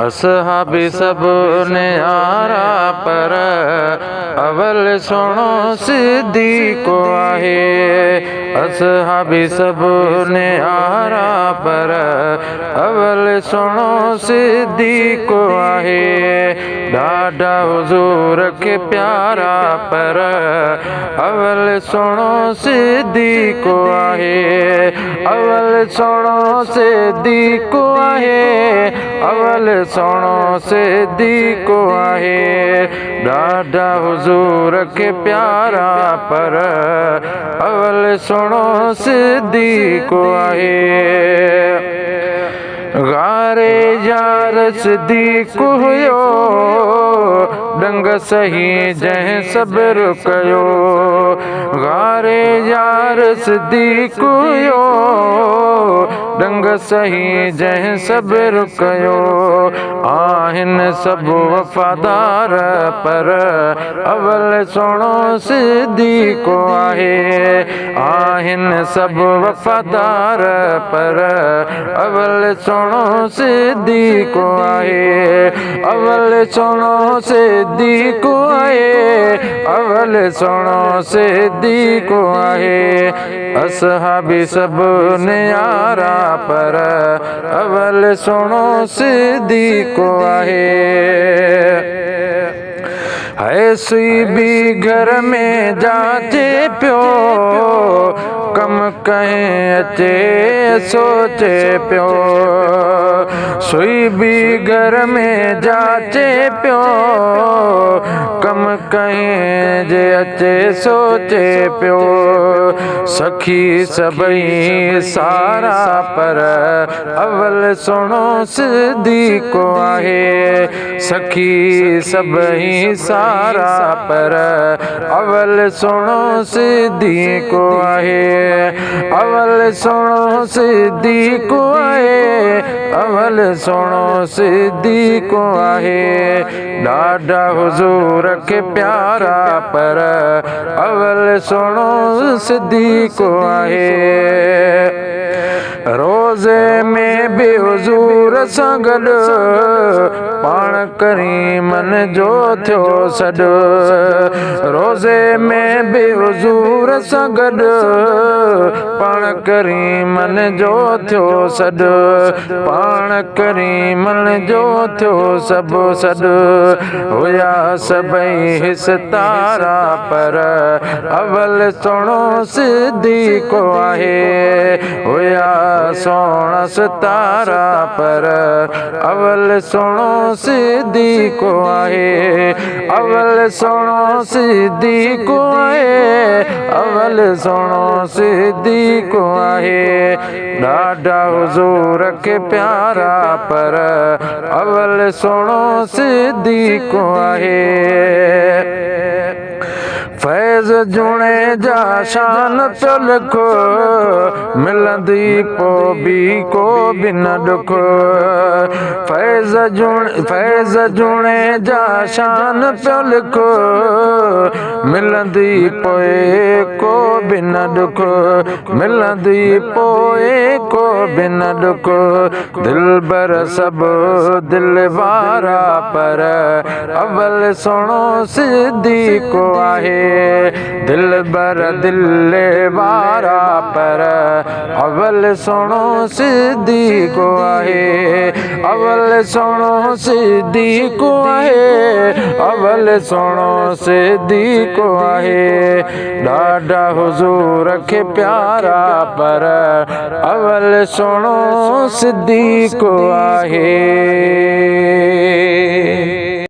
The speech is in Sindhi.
اصحابي سڀ نيارا پر اول سهڻو صديق آهي. اصحابي سڀ نيارا پر اول سهڻو صديق آهي. ڏاڍا حضور کي پيارا پر اول سهڻو صديق آهي. اول سهڻو صديق آهي. اول سهڻو صديق آهي. ڏاڍا حضور کي پيارا پر اول سهڻو صديق آهي. غار يار صديق هيو، ڏنگ سهي جنهن صبر ڪيو. غار يار صديق هيو، ڏنگ سهي جنهن صبر ڪيو. آهن سڀ وفادار پر اول سهڻو صديق آهي. آهن سڀ وفادار پر اول سهڻو صديق آهي. اول سهڻو صديق آهي. اول سهڻو صديق آهي. اصحابي سڀ نيارا پر اول سهڻو صديق آهي. هي سئي به گهر ۾ جاچي پيو، ڪم ڪنهن اچي سوچي پيو. سئي به گهر ۾ جاچي پيو، ڪم ڪنهن جي اچي سوچي پيو. سخي سڀئي سارا پر اول سهڻو صديق آهي. سخي سڀئي سارا پر اول سهڻو صديق آهي. اول سهڻو صديق آهي. اول سهڻو صديق آهي. ڏاڍا حضور کي پيارا پر اول سهڻو صديق آهي. روزي ۾ به حضور سان گڏ، پاڻ ڪريمن جو ٿيو سڏ. روزي ۾ به حضور سان گڏ، پاڻ ڪريمن جو ٿيو سڏ. پاڻ ڪريمن جو ٿيو سڀ سڏ. هيا سڀئي ستارا پر اول سهڻو صديق آهي. هيا سهڻا ستارا پر اول سهڻو صديق آهي. اول سهڻو صديق آهي. اول سهڻو صديق آهي. ڏاڍا حضور کي پيارا پر اول سهڻو صديق آهي. فيض جوڻيجا شان پيو لک، ملندي پو به ڪو به نه ڏک. فيض فيض جوڻيجا شان پيو لک، ملندي پوءِ ڪو به نه ڏک. ملندي پوءِ ڪو به نه ڏک. دلبر سڀ دل وارا پر اول سهڻو صديق آهي. دلبر دل وارا پر اول سهڻو صديق آهي. اول سهڻو صديق آهي. اول سهڻو صديق آهي. ڏاڍا حضور کي پيارا پر اول سهڻو صديق آهي.